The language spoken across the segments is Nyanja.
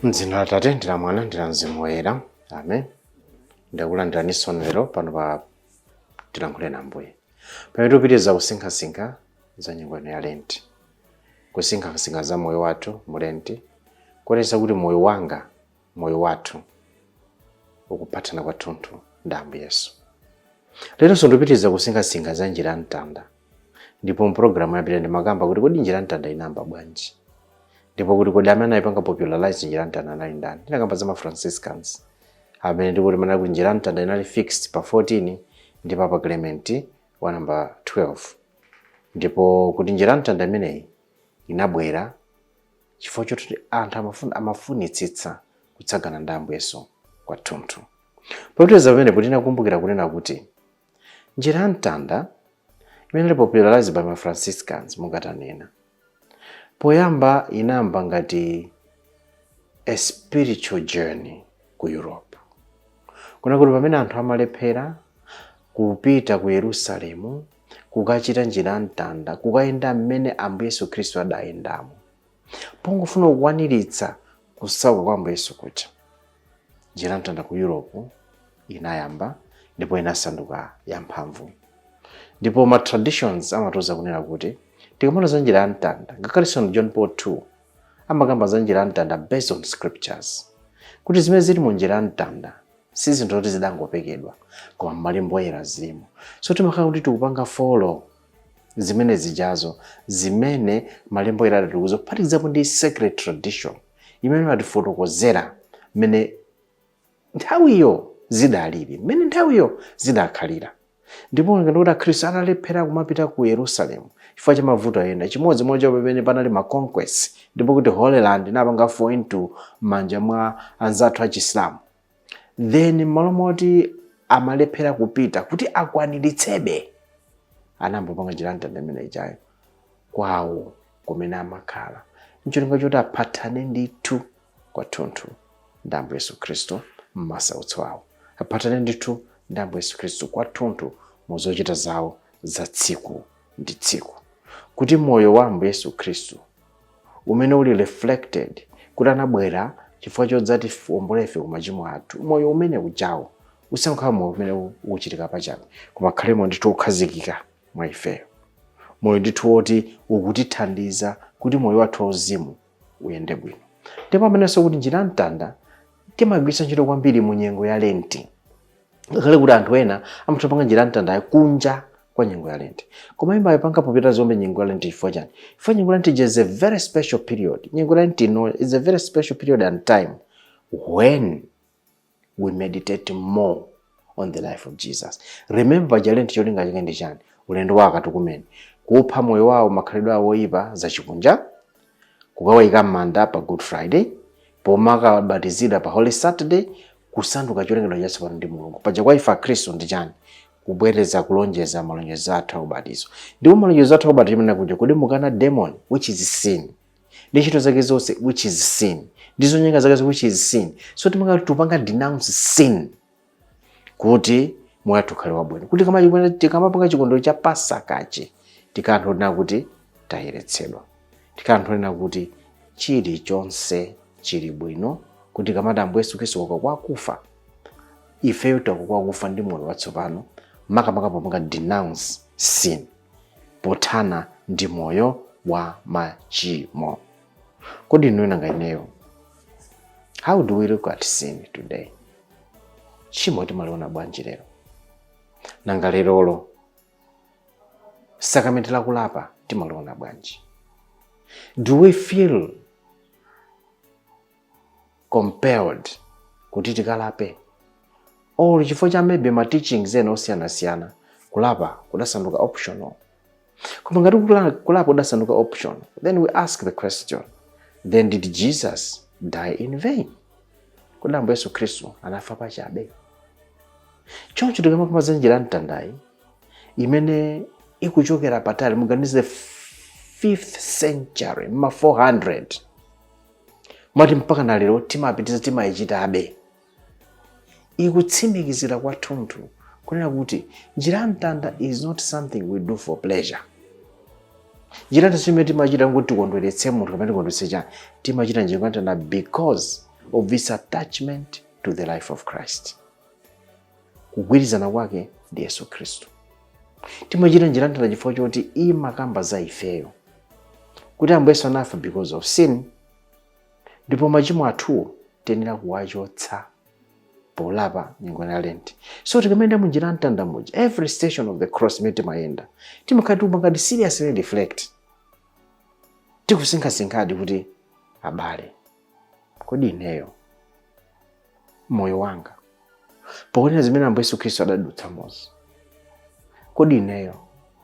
M'dzina la Atate ndi la Mwana ndi la Mzimu Woyera, amen. Ndakulandiraninso lero pano pa Tilankhule na Ambuye, pamene tikupitiriza kusinkhasinkha za nyengo ino ya Lenti, kusinkhasinkha za moyo wathu mu Lenti, kuonetsa kuti moyo wanga, moyo wathu ukuphatana kwathunthu ndi Ambuye Yesu. Leronso ndikupitiriza kusinkhasinkha za njira ya mtanda, ndipo mpulogalamu yapita ndimakamba kuti kodi njira ya mtanda inayamba bwanji, ndipo kuti kodi amene anayipanga popularize njira ya mtanda anali ndani. Ndinakamba za ma Franciscans amene ndikuti manali kuti njira ya mtanda inali fixed pa 14 ndi Papa Clement wa namba 12, ndipo kuti njira ya mtanda imeneyi inabwera chifukwa choti anthu amafunitsitsa kutsagana ndi Ambuye Yesu kwathunthu. Popitiriza pamenepo, tinakumbukira kunena kuti njira ya mtanda imene ili popularized by ma Franciscans, mungatanena, poyamba inayamba ngati a spiritual journey ku Europe, kuna kuti pamene anthu amalephera kupita ku Yerusalemu kukachita njira ya mtanda, kukayenda mmene Ambuye Yesu Khristu adayendamo, pongofuna kukwaniritsa kusauka kwa Ambuye Yesu kuja, njira ya mtanda ku Europe inayamba ndipo inasanduka yamphamvu. Ndipo ma traditions amatiuza kunena kuti tikamona za njira ya mtanda, ngakhalenso John Paul II amakamba za njira ya mtanda based on scriptures, kuti zimene zili mu njira ya mtanda si zinthu zoti zidangopekedwa, koma m'malembo oyera zilimo. So timakhala kuti tikupanga follow zimene zijazo zimene malembo oyera adatiuza, kuphatikizapo ndi sacred tradition imene imatifotokozera mmene nthawiyo zidalili, mmene nthawiyo zidakhalira. Ndipo ngati kuti Akhristu analephera kumapita ku Yerusalemu chifukwa cha mavuto ena, chimodzimodzi pamene panali ma conquests, ndipo kuti Holy Land inapanga fall into m'manja mwa anzathu achisilamu, then m'malo moti amalephera kupita kuti akwaniritsebe, anambopanga njira mtanda imene ijayo kwawo kumene amakhala, ncholinga choti aphatane ndithu kwathunthu ndi Ambuye Yesu Khristu m'masautso awo, aphatane ndithu ndi Ambuye Yesu Khristu kwathunthu mu zochita zawo za tsiku ndi tsiku, kuti moyo wa Ambuye Yesu Khristu umene uli reflected kuti anabwera chifukwa chodzati tiwombole ife ku machimo athu, moyo umene ujawo usangokhala moyo umene ukuchitika pachabe, koma khalemo ndithu ukhazikika mwa ifeyo, moyo ndithu woti ukutithandiza kuti moyo wathu wauzimu uyende bwino. Ndipo amenenso kuti njira mtanda timagwiritsa ntchito kwambiri mu nyengo ya Lenti, ngakhale kuti anthu ena amatha njira mtandayo kunja kwa nyengo ya Lenti, koma imayipanga popita zombe nyengo ya Lenti. Chifukwa chani? Chifukwa nyengo ya Lenti is a very special period. Nyengo ya Lenti ino is a very special period and time when we meditate more on the life of Jesus. Remember, ja Lenti cholinga chake ndi chani? Ulendo wa akatukumeni, kupha moyo wawo, makhalidwe awo oyipa zachikunja, kukawayika m'manda pa Good Friday, pomakabatizidwa pa Holy Saturday, kusanduka cholengedwa chatsopano ndi Mulungu. Paja kwa ife Akhristu ndi chani? Kubwereza kulonjeza malonjezo athu aubatizo. Ndipo malonjezo athu aubatizo imene kuja kodi mukana demon, which is sin, ndi ntchito zake zonse, which is sin, ndi zonyenga zake, which is sin. So timakati tupanga denounce sin kuti moyo wathu ukhale wabwino, kuti tikamapanga chikondwerero cha Pasakachi tikanthu onena kuti tayeretsedwa, tikanthu onena kuti chilichonse chili bwino, kuti kamati Ambuye Yesu Khristu wauka kwa akufa, ifeyo tauka kwa akufa ndi moyo watsopano, makamaka popanga denounce sin, pothana ndi moyo wa machimo. Kodi inu nanga ineyo, how do we look at sin today? Tchimo timaliona bwanji lero? Nanga lerolo sakramenti lakulapa timaliona bwanji? Do we feel compelled kuti tikalape, or chifukwa cha maybe ma teachings ena osiyanasiyana kulapa kudasanduka optional? Koma ngati kulapa kudasanduka optional, then we ask the question, then did Jesus die in vain? Kodi Ambuye Yesu Khristu anafa pachabe? Choncho tikamakamba za njira ya mtandayi imene ikuchokera patali, muganize 5th century, ma 400, mati mpaka na lero timapitiza, timayichitabe, ikutsimikizira kwathunthu kunena kuti njira ya mtanda is not something we do for pleasure. Njira ya mtanda imene timachita kuti tikondweretse munthu kapena tikondweretse chani. Timachita njira ya mtanda because of its attachment to the life of Christ, kugwirizana kwake ndi Yesu Khristu. Timachita njira ya mtanda chifukwa choti imakamba za ifeyo, kuti Ambuye Yesu anafa because of sin, ndipo machimo athuwo tiyenera kuwachotsa polapa nyengo ya Lent. So tikamayenda munjira ya mtanda muja, every station of the cross imene timayenda, timakhala tikupangadi seriously reflect, tikusinkhasinkadi kuti, abale, kodi ineyo moyo wanga, poonera zimene Ambuye Yesu Khristu adadutsa mozi, kodi ineyo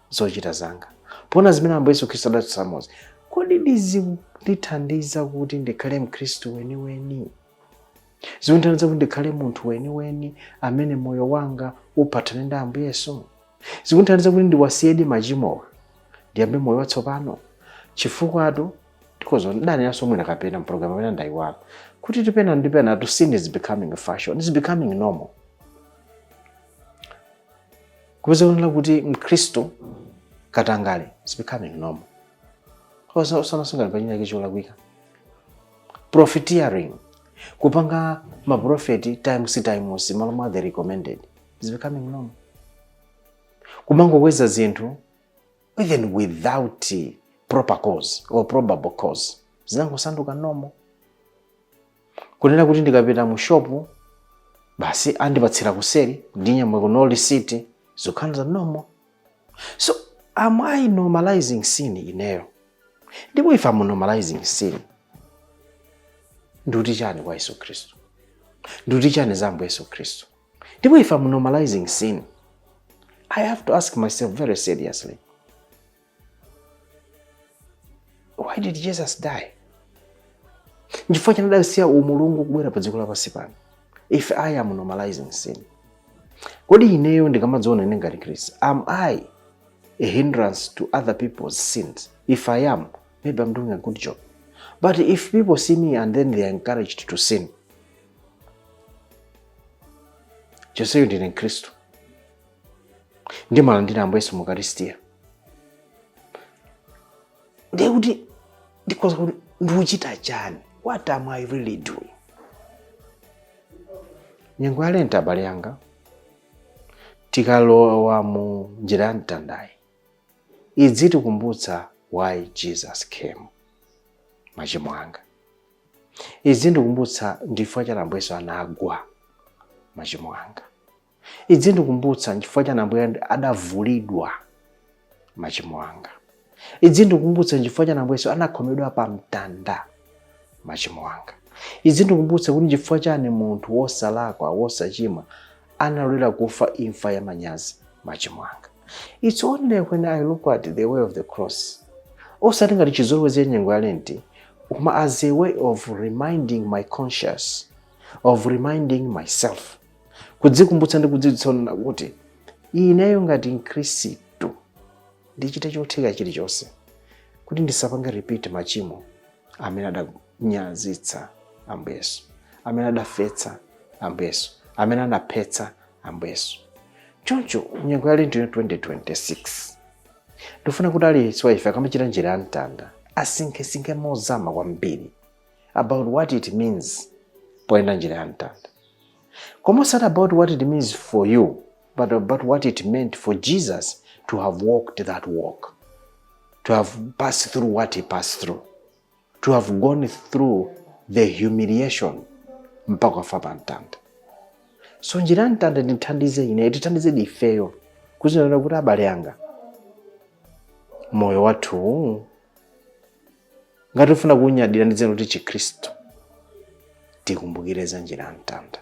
zochita zanga, poona zimene Ambuye Yesu Khristu adadutsa mozi, kodi zikundithandiza kuti ndikhale Mkhristu weniweni? Zikundithandiza kuti ndikhale munthu weniweni amene moyo wanga uphatane ndi Ambuye Yesu? Zikundithandiza kuti ndiwasiyedi machimowa, ndiyambe moyo watsopano? Chifukwatu tikhoza ndanenaso mwina kapena mpulogalamu amene ndayiwala kuti tipena ndi pena to sin is becoming a fashion, is becoming normal. Kupeza kunena kuti Mkhristu katangale is becoming normal, usanasungani pachinake cholakwika, profiteering, kupanga ma profit times times malo mwa the recommended is becoming normal, kumangokweza zinthu even without proper cause or probable cause zinangosanduka normal, kunena kuti ndikapita mu shopu basi andipatsira kuseri ndinyamwe no receipt, zikukhala za normal. So am I normalizing sin ineyo? Ndipo if I'm normalizing sin, ndikuti chani kwa Yesu Khristu? Ndikuti chani za Ambuye Yesu Khristu? Ndipo if I'm normalizing sin, I have to ask myself very seriously, why did Jesus die? Nchifukwa chani adasiya umulungu kubwera pa dziko lapansi pano if I am normalizing sin? Kodi ineyo ndikamadziona ine ngati Khristu, am I a hindrance to other people's sins? If I am, maybe I'm doing a good job. But if people see me and then they are encouraged to sin, chonseyo ndine Mkhristu, ndimalandira Ambuye Yesu mu Ukaristiya, ndiye kuti ndikhoza kuti ndikuchita chani? What am I really doing? Nyengo ya Lent, abale anga, tikalowa mu njira ya mtandayi, idzitikumbutsa why Jesus came, machimo anga. Idzindikumbutsa ndifukwa chani Ambuye Yesu anagwa, machimo anga. Idzindikumbutsa nchifukwa chani Ambuye adavulidwa, machimo anga. Idzindikumbutsa nchifukwa chani Ambuye Yesu anakhomedwa pa mtanda, machimo anga. Idzindikumbutsa kuti nchifukwa chani munthu wosalakwa, wosachimwa, analolera kufa imfa ya manyazi, machimo anga. It's only when I look at the way of the cross, osati ngati chizolowezi cha nyengo ya Lenti, koma as a way of reminding my conscience, of reminding myself, kudzikumbutsa ndi kudzidzitsa kuti ineyo ngati Mkhristu ndichite chotheka chilichonse kuti ndisapange repeat machimo amene adanyazitsa Ambuye Yesu, amene adafetsa Ambuye Yesu, amene anaphetsa Ambuye Yesu. Choncho nyengo ya Lenti 2026, ndifuna kuti aliyense wa ife akamachita njira ya mtanda asinkhesinkhe mozama kwambiri about what it means poyenda njira ya mtanda, koma osati about what it means for you, but about what it meant for Jesus to have walked that walk, to have passed through what he passed through, to have gone through the humiliation mpaka kufa pa mtanda. So njira ya mtanda ndithandize ine, tithandize ifeyo kuzinena kuti, abale anga, moyo wathu ngati ufuna kunyadira ndi dzina kuti Chikhristu, tikumbukire za njira ya mtanda,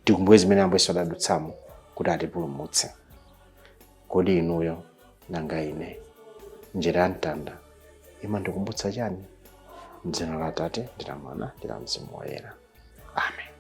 tikumbukire zimene Ambuye Yesu adadutsamo kuti atipulumutse. Kodi inuyo, nanga ine, njira ya mtanda imandikumbutsa chani? Mdzina la Atate ndi la Mwana ndi la Mzimu Woyera, amen.